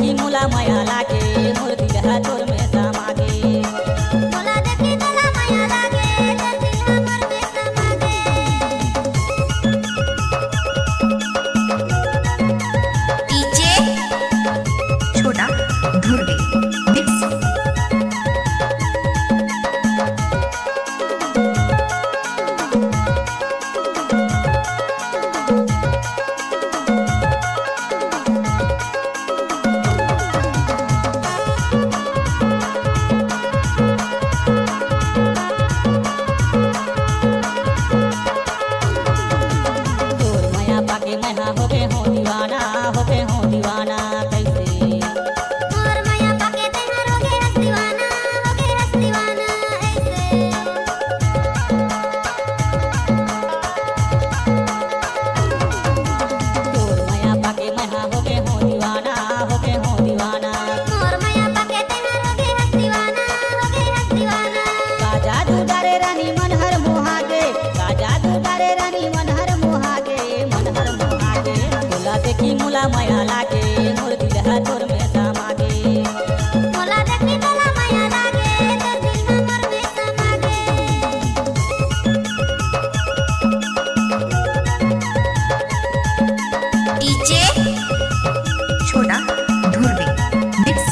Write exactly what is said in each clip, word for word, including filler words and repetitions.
देखी मोला मया लागे, मोर दिल ह तोर में समा गे। मोला देखी तोला मया लागे, तोर दिल ह मोर में समा गे। डीजे छोटा धुर्वे मिक्स। तोर मया पाके मैं हा होगे हों दीवाना, होगे हों दीवाना। कइसे? तोर मया पाके तैं हा होगे हस दीवाना, होगे हस दीवाना। अइसे? तोर मया पाके मैं हा होगे हों दीवाना, होगे हों दीवाना। मोर मया पाके तैं हा होगे हस दीवाना, होगे हस दीवाना। का जादू डारे रानी मन हर मोहा गे, का जादू डारे रानी मन हर मोहा गे, मन हर मोहा गे। तोला देखी मोला मया लागे, मोर दिल ह तोर में समा गे। मोला देखी तोला मया लागे, तोर दिल ह मोर में समा गे। डीजे छोटा धुर्वे मिक्स।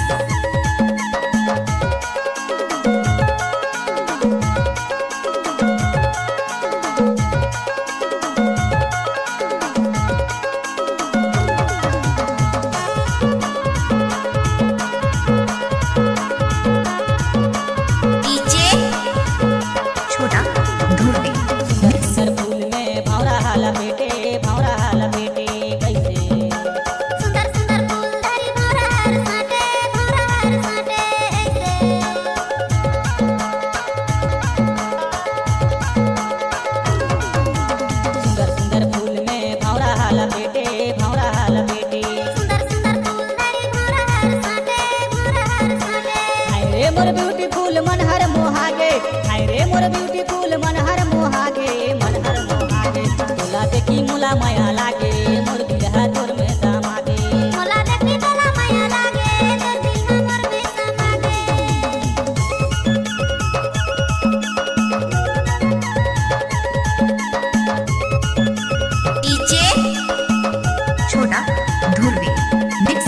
डीजे छोटा धुर्वे। सुंदर सुंदर फूल में भौंरा हा लपेटे, भौंरा हा लपेटे। कइसे? सुंदर सुंदर फूल धरी भौंरा हर साटे, भौंरा हर साटे। अइसे? सुंदर सुंदर फूल में भौंरा हा लपेटे, भौंरा हा लपेटे। सुंदर सुंदर फूल धरी भौंरा हर साटे, भौंरा हर साटे। हाय रे मोर beautiful मन हर मोहा गे, हाय रे मोर beautiful मन हर मोहा गे, मन हर मोहा गे। तोला देखी मोला मया लागे, मोर दिल ह तोर में समा गे। मोला देखी तोला मया लागे, तोर दिल ह मोर में समा गे। डीजे छोटा धुर्वे मिक्स।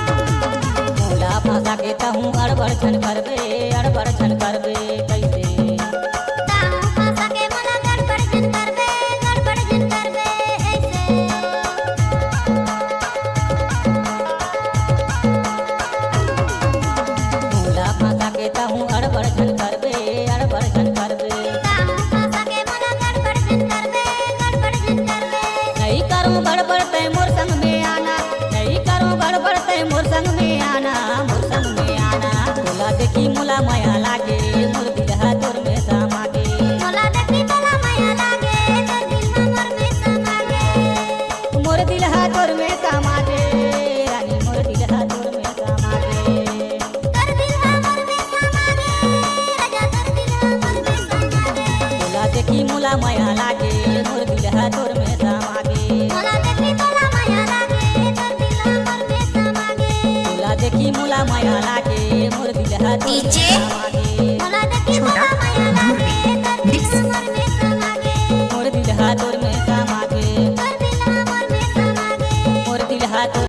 मोला फंसा के तहूँ अड़बड़ झन करबे, अड़बड़ झन करबे। कइसे? तहूँ फंसा के मोला गड़बड़ झन करबे, गड़बड़ झन करबे। अइसे? मोला फंसा के तहूँ अड़बड़ झन करबे, अड़बड़ झन करबे। तहूँ फंसा के मोला गड़बड़ झन करबे, गड़बड़ झन करबे। नइ करों गड़बड़ तैं मोर संग में आना, नइ करों गड़बड़ तैं मोर संग में आना, मोर संग में आना। तोला देखी मोला मया लागे, मोर दिल ह तोर में समा गे। मोला देखी तोला मया लागे, तोर दिल ह मोर में समा गे। मोर दिल ह तोर में समा गे, रानी मोर दिल ह तोर में समा गे। तोर दिल ह मोर में समा गे, राजा तोर दिल ह मोर में समा गे। तोला देखी मोला मया लागे, मोर दिल ह तोर में समा गे। मोला देखी तोला मया लागे, तोर दिल ह मोर में समा गे। तोला देखी मोला मया लागे, मोर दिल ह तोर में डीजे समा गे। मोला देखी छोटा तोला मया लागे, धुर्वे तोर दिल ह मिक्स। मोर में समा गे। मोर दिल ह तोर में समा गे। तोर दिल ह मोर में समा गे। मोर दिल ह तोर